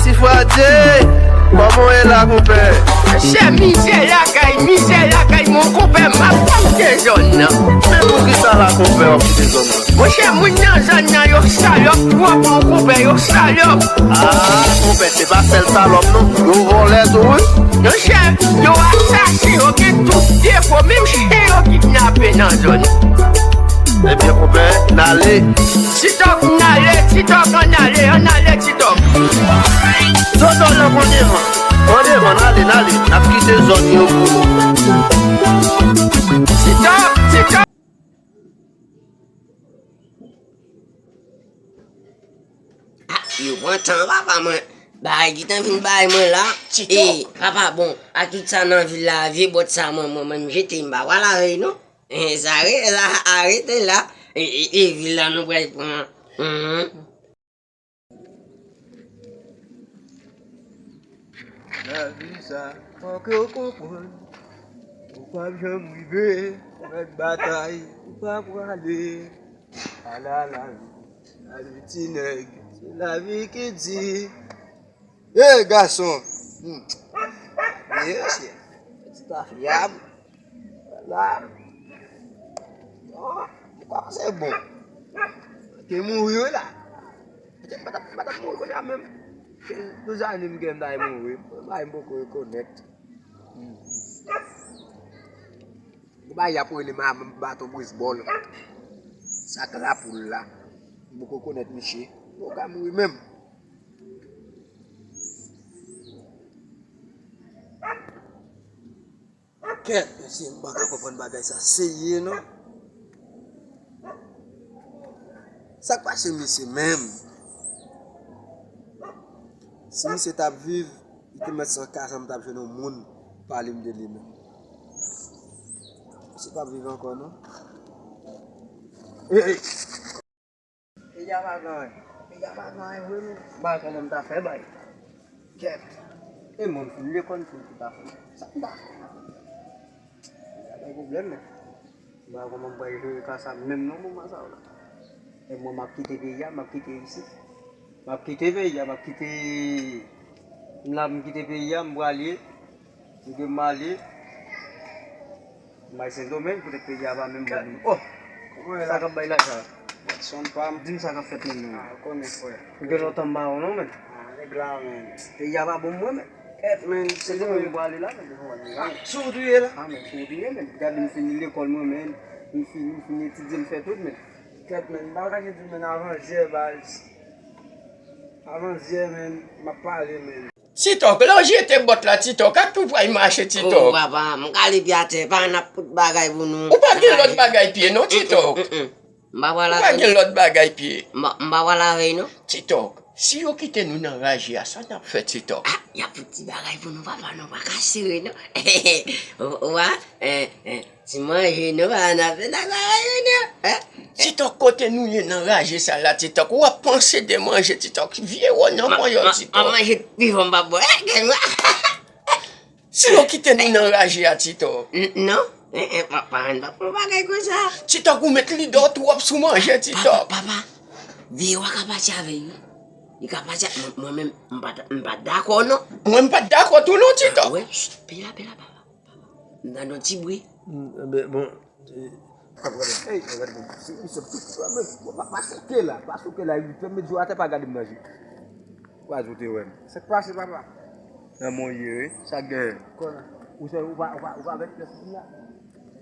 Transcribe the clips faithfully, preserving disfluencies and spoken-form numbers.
Ti Fradye, kòman w ye la, konpè? Monchè, mizè lakay, mizè lakay, mon konpè, m ap kite zòn nan. Men poukisa la, konpè, w ap kite zòn nan? Monchè, moun nan zòn nan, yo salòp twòp, mon konpè, yo salòp. Ah, konpè, se pa sèl salòp, non. Yo vòlè tou, wi. Monchè, yo asasen, yo gen tout defo, menm chen yo kidnape nan zòn. Ebyen, konpè, n ale. Ti Tòk, n ale, Ti Tòk, ann ale, ann ale, Ti Tòk. Toto la, pran devan. Pran devan, n ale, n ale. N ap kite zòn yo pou nou. Ti Tòk, Ti Tòk. Ah, yo pran tan, papa, mwen. Bagay ki tan vin bay mwen la. Ti Tòk. E, papa, bon, ak tout sa nan vil la, vye bòt sa, mwen, mwen, mwen, m jete, m pa pral avè l, non. Eh, sa re-, sa arete la. E, e, e vil la nou pral pran. Mhm. Lavi sa, fòk yo konprann. Ou p ap janm rive, ou mèt batay, ou pa prale. Ala lavi, lavi ti nèg, se lavi ki di. Hey, gason! Hmm. Mesye, ti pa fyab. La. Oh, li kòmanse bon. Te mouri, wi, la. Te pa t ap, pa t ap mouri kounye a menm. Douz ane m gen, m ta mouri. Bagay m poko rekonèt. Hmm. Gen bagay y ap rele ma, baton bezbòl. Sa k lapoul la. M poko rekonèt misye. Yo ka mouri menm. Kèt, mesye, m pa ka konprann bagay sa serye, non. Sa k pase misye menm? Si misye t ap viv, li te mèt san ka san m t ap jwenn yon moun pale m de li menm. Misye p ap viv ankò, non. Ey, ey. Peyi a pa gen anyen. Peyi a pa gen anyen vre, men. M pa wè kòman m ta fè bay. Kèt. E mwen, m fin lekòl, m fin tout afè. Sa m ta fè? Peyi a bay pwoblèm, men. M pa wè kòman m pral jere ka sa menm non, moman sa yo la. E mwen, m ap kite peyi a, m ap kite isit. M ap kite peyi a, m ap kite, m la, m kite peyi a, m prale. M gen m ale. M bay Sendomeng, poutèt peyi a pa menm bon. Oh! Sa k ap bay lajan? Watson pa m. Di m sa k ap fèt menm, menm. Ah, konnen, frè. M gen lontan m pa wè w non, menm. Ah, nèg la, menm. Peyi a pa bon mwen, menm. Kèt, menm. Sendomeng m prale la, menm. Si w touye la? Ah, menm, si w touye, menm. Gade m fini lekòl mwen, menm. M fini, m fini etidye, m fè tout, menm. Kèt, menm. M pa kache di w, menm, avan jè, baz. Avan jè, menm, m ap pale, menm. Ti Tòk, lè w jete bòt la, Ti Tòk, ak tou pral mache, Ti Tòk. Oh, papa, m kale pye atè, pa n ap fout bagay pou nou. Ou pa gen lòt bagay pye, non, Ti Tòk. Mm, mm, mm, mm. M pa pral avè nou. Ou pa gen lòt bagay pye. M pa, m pa pral avè nou. Ti Tòk, si yo kite nou nan raje a, sa n ap fè, Ti Tòk? Ah, y ap fout ti bagay pou nou, papa, nou pa ka sere, non. Ou, ou, ah, eh, eh. Ti manje, nou pa nan fè nan bagay yo, non. Hein? Ti Tòk, kote nou ye nan raje sa la, Ti Tòk? W ap panse de manje, Ti Tòk. Vye wòl nan ponyòl, Ti Tòk. M ap manje pi fò m pa bwè. Si yo kite nou nan raje a, Ti Tòk. N-, non. Eh, eh, pa, pa, pa, pa fè yon bagay konsa. Ti Tòk, ou met lide w twòp sou manje, Ti Tòk. Papa, papa, vye w a ka pati avè l, wi. Li ka pati a-, mwen, mwen menm, m pa, m pa dakò, non. Mwen, m pa dakò tou, non, Ti Tòk. Ah, wè, ch-, pe la, pe la, papa. M tande yon ti bri. Mm, enben, bon, eh, pa pwoblèm. Ey, gade bon, se misye tout sa, men, bon, pa, pa souke la, pa souke la, epi fèm met je w atè, pa gade m nan je. Kwa zote wè m. Sa k pase, papa? Nan mwen ye, wi. Sa k genyen? Konnen. Ou se, ou pa, ou pa, ou pa avèk lòt moun la?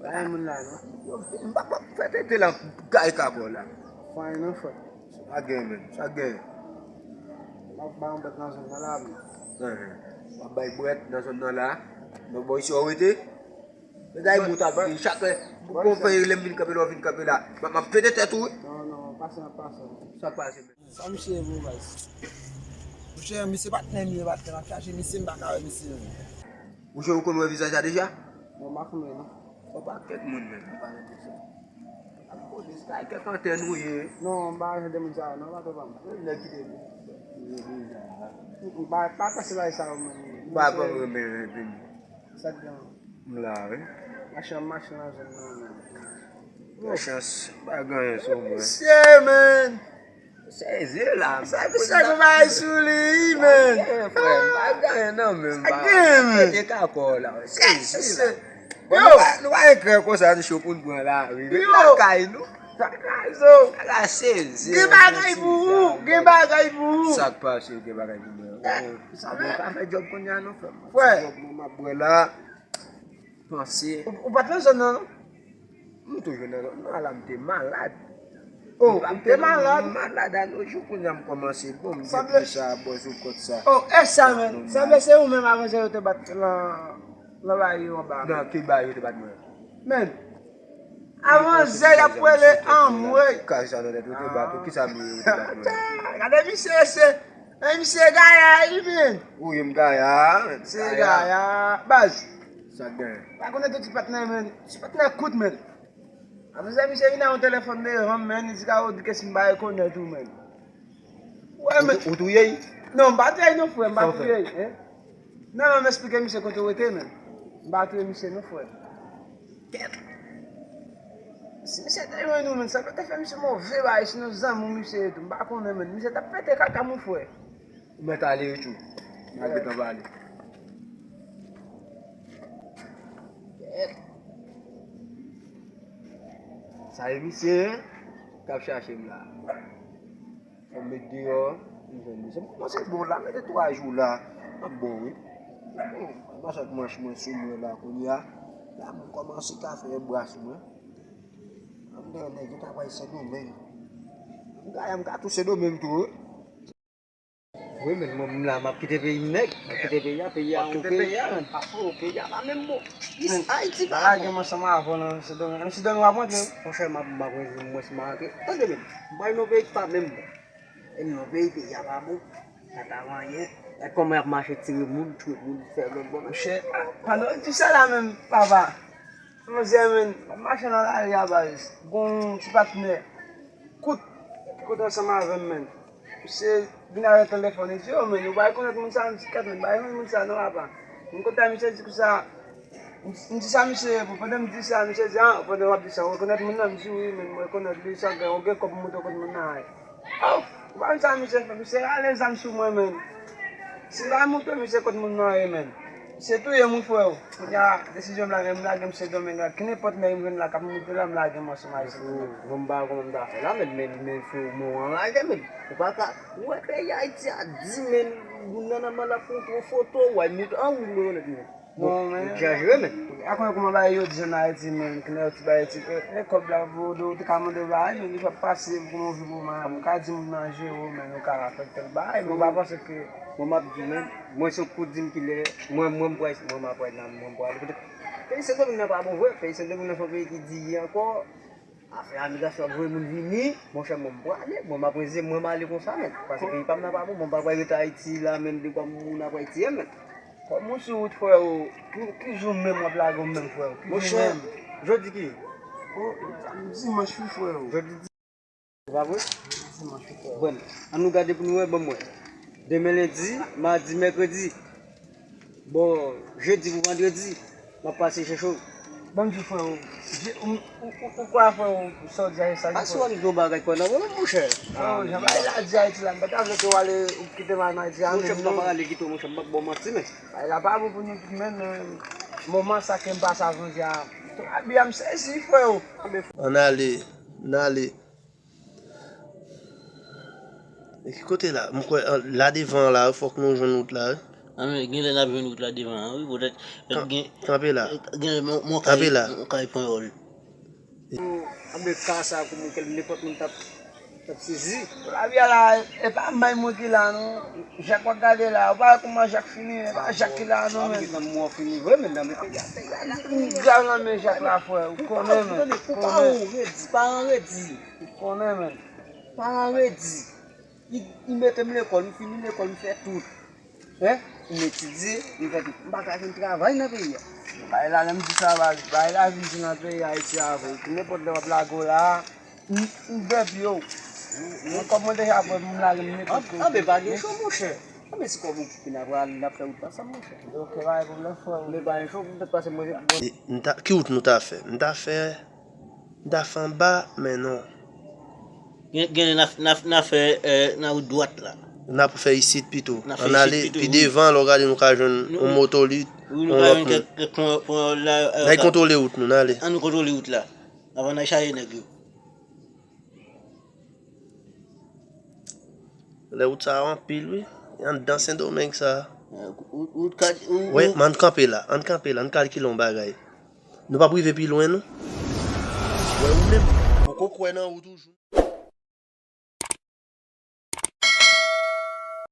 Pa gen moun la, non. Yo, m pa, pa fè tete la, kay kakò la. Fany, non, frè. Sa k genyen, menm? Sa k genyen? M ap bay yon bèt nan zòn nan la, menm. Enhen. W ap bay bwèt nan zòn nan la. Donk, bò isi w rete. Men gade bout ap di chak lè. Pou konpè lè m vin kanpe la, w vin kanpe la. M ap, m ap pete tèt ou, wi. Non, non, pase, n ap pase. Sa k pase, menm? Sa misye ye, bro, baz? Monchè, misye patnè m ye, patnè m ap chache misye, m pa ka wè misye, menm. Monchè, ou konn wè vizaj la deja? Non, m pa konn wè, non. Ou pa kèk moun, menm, ou pa wè deja. Ap polis, kay kèk antèn ou ye. Non, m pa jan de moun sa yo, non, pa twò pa m. Menm nèg ki te vin. M pa, pa panse bagay sa yo, menm. M pa konn renmen vin. Sa k gen? M la, wi. Machan, machan nan zòn nan, menm. Machan, pa gen anyen sou mwen. Mesye, menm. Sezi la, sa misye gen bagay sou li, men. Frè, m pa gen anyen nan men m. Sa gen, men. Mete kakò la. Sezi la. Bon, nou pa, nou pa gen krè konsa, nou cho pou n pran lari. Lakay nou. Sa kraze w. Ala sezi. Gen bagay pou ou, gen bagay pou ou. Sa k pase, gen bagay pou mwen. Sa bon, ka fè djòb kounye a non, frè m. Frè. Ti djòb mwen m ap bwè la. Panse. Ou, ou pa t nan zòn nan, non? M toujou nan zòn nan, la m te malad. Oh, ou te malad? M malad a nos jours, kounye a m kòmanse bon, m gen plis a bò sou kont sa. Oh, e sa, men. Sanble se ou menm avan yo te bat lan, lan bayo anba. Nan ki bayo yo te bat mwen? Men, avan zè y ap rele anmwey. Kay sa nan tèt ou te bat ou, ki sa m ye ou te bat mwen? Gade misye, se, men misye gaya, wi, men. Ou ye m gaya, men. Se gaya, baz. Sa k gen? Pa konnen tou ti patnè, men. Ti patnè kout, men. Apre sa, misye vin ak yon telefòn devan m, men, li di ka ou di ke si m pa rekonèt ou, men. Wè, men. Ou touye l? Non, m pa touye l non, frè, m pa touye l, en. Non, non, m esplike misye kote w rete, men. M pa touye misye non, frè. Kèt. Si misye te jwenn ou, men, sa pa te fè misye move bagay, sinon zanmi w misye ye tou. M pa konnen, men. Misye t ap pete kaka, mon frè. Ou mèt ale wi, tchou. M ap gentan pale. Kèt. Sa e misye k ap chache m la. Fò m met deyò, m jwenn misye. M kòmanse bon la, mete twa jou la. M ap bon, wi. Bon, m ap chak manch mwen sou mwen la, kounye a. La, m kòmanse ka fè bras mwen. M gen nèg yo ta pral Sendomeng. M ka, m ka tou Sendomeng tou, wi. Wi, men mwen, m la, m ap kite peyi m, nèg. M ap kite peyi a, peyi a, yon peyi a, men. Afo, peyi a pa menm bon. Ayiti pa bon. Bagay gen m ansanm avè w nan Sendomeng. Nan Sendomeng w ap rantre? Monchè, m ap, m ap rantre, mwen si m ap rantre. Tande, men. M pral nan peyi ki pa menm bon. E m nan peyi, peyi a pa bon. Pa ta vanyen. E kòman y ap mache tire moun, tchwe moun, fè lòt bò. Monchè, pandan w di sa la menm, papa. Manzè, men, m ap mache nan lari a, baz. Gon ti patnè. Kout. Ki kote ansanm avè m, men. Misye vin avèk telefòn, li di, yo, men, ou pa rekonèt moun sa, m di, kèt, men, m pa rekonèt moun sa, non, papa. M kontan, misye di konsa, m, m di sa, misye, pou pandan m di sa, misye di, ah, pandan w ap di sa, ou rekonèt moun nan? M di, wi, men, m rekonèt li, sa gen, ou gen kòb pou montre w kot moun nan ye. Oh, ou pa konn sa, misye fè, misye rale zam sou mwen, men. Si m pa montre misye kot moun nan ye, men. Misye touye m wi, frè. Kounye a, desizyon m la, men m lage m Sendomeng la. Ki nenpòt nèg m jwenn la k ap monte la, m lage m ansanm avè l. Bon, m pa wè kòman m ta fè la, men, men, men, frè, men w anrage, men. Ou pa ka, ou wè peyi Ayiti a di, men, moun nan nòmal ap montre w foto, w ay montre, an, ou rekonèt, men. Bon, men, ou egzajere, men. A konnen kòman bagay yo di ann Ayiti, men, ki lè yo ti bagay ti, e, e, kòb la, pou ou te ka mande bagay, men, li p ap pase, kòman w viv moman, ou ka di moun nan jere w, men, ou ka fè tèl bagay, men, ou pa panse ke Bon, m ap di w, men, mwen se yon kou di m ki lè, mwen, mwen, m pral, mwen, m ap pral nan, mwen, m pral ale. Peyi Sendomeng nan pa bon vre. Peyi Sendomeng nan se yon peyi ki diri ankò. Afè imigrasyon ap voye moun vini. Monchè, mwen, m prale. Mwen, m ap reze, mwen, m ale konsa, men. Paske peyi pa m nan pa bon. Mwen, m pa pral rete Ayiti la, men, dekwa moun ap pral tiye m, men. Kòm ou sou wout, frè, ki, ki jou menm w ap lage w menm, frè? Ki jou menm? Monchè, jodi ki? O, dimanch wi, frè. Jodi Ou pa vre? Bon, ann nou gade pou nou wè, ban m wè. Demen lendi, madi, mèkredi. Bon, jedi pou vandredi, m ap pase chèche w. Ban m di w, frè, ou, ou, ou, ou kwè, frè, ou, sa w di a, e sa ki vre? Ase w ap di yon bagay kwè nan mwen, monchè. O, jan bagay la di Ayiti la, m pa ta vle ke w ale, ou kite m al nan Ayiti a menm, non. Monchè, m pa pral ale kite w, monchè, m p ap ba w manti, men. Bagay la pa bon pou nou tout, men, men, moman sa ke m pase avè w a, abi a m sezi, frè. Ann ale, ann ale. E ki kote la? M kwè, an, la devan an la, wi, fòk nou jwenn wout la, wi. A, men, genlè n ap jwenn wout la devan an, wi, poutèt, Kan-, gen, kanpe la. Genlè, men, men, Kanpe la. Mwen kay pran wòl. Anben, ka sa, kòman kèl nenpòt moun t ap, t ap sezi. Lavi a la, e pa may mwen ki la, non. Jak w ap gade la, ou pa wè kòman Jak fini, e pa Jak ki la, non, men. Ap gen nan mò fini vre, men, nan men peyi a, peyi a la. Li grav nan men Jak la, frè, ou konnen, men. Tande, pou pa ou redi, pa an redi. Ou konnen, men. Pa an redi. Li, li mete m lekòl, m fini lekòl, m fè tout. Hein? M etidye, m fè tout. M pa ka jwenn travay nan peyi a. Bagay la, lè m di sa, bagay, bagay lavi di nan peyi Ayiti a, vre. Nenpòt lè w ap lage w la, m, m vè pye w. Mwen, kòm mwen deja vre, m lage m nenpòt kote. Anben, pa gen cho, monchè. Anben, si kòb ou koupe, n a pral, n ap fè wout ansanm, monchè. Ok, pa gen pwoblèm, frè. Men pa gen cho, poutèt pase mwen, bon. E, m ta, ki wout nou ta fè? M ta fè, m ta fè anba, men non. Gen, gen, n a, n a, n a fè, eh, nan wout dwat la. N ap fè isit pito. N a fè Ann isit ale pito, pi wi. Devan, lè w gade nou ka jwenn Nou- yon moto li, Wi, nou yon ka lòt jwenn moun. Kèk, kèk pwen, pwen la. N a kontwole wout nou, n ale. An nou kontwole wout la. Avan n a chaje nèg yo. Lè wout sa a anpil, wi. Anndan Sendomeng sa a. Eh, wout, wout ka, ou, Wè, ou- men ann kanpe la, ann kanpe la, ann kalkile yon bagay. Nou p ap rive pi lwen, non. Wè, ou menm. Poko kwè nan ou toujou.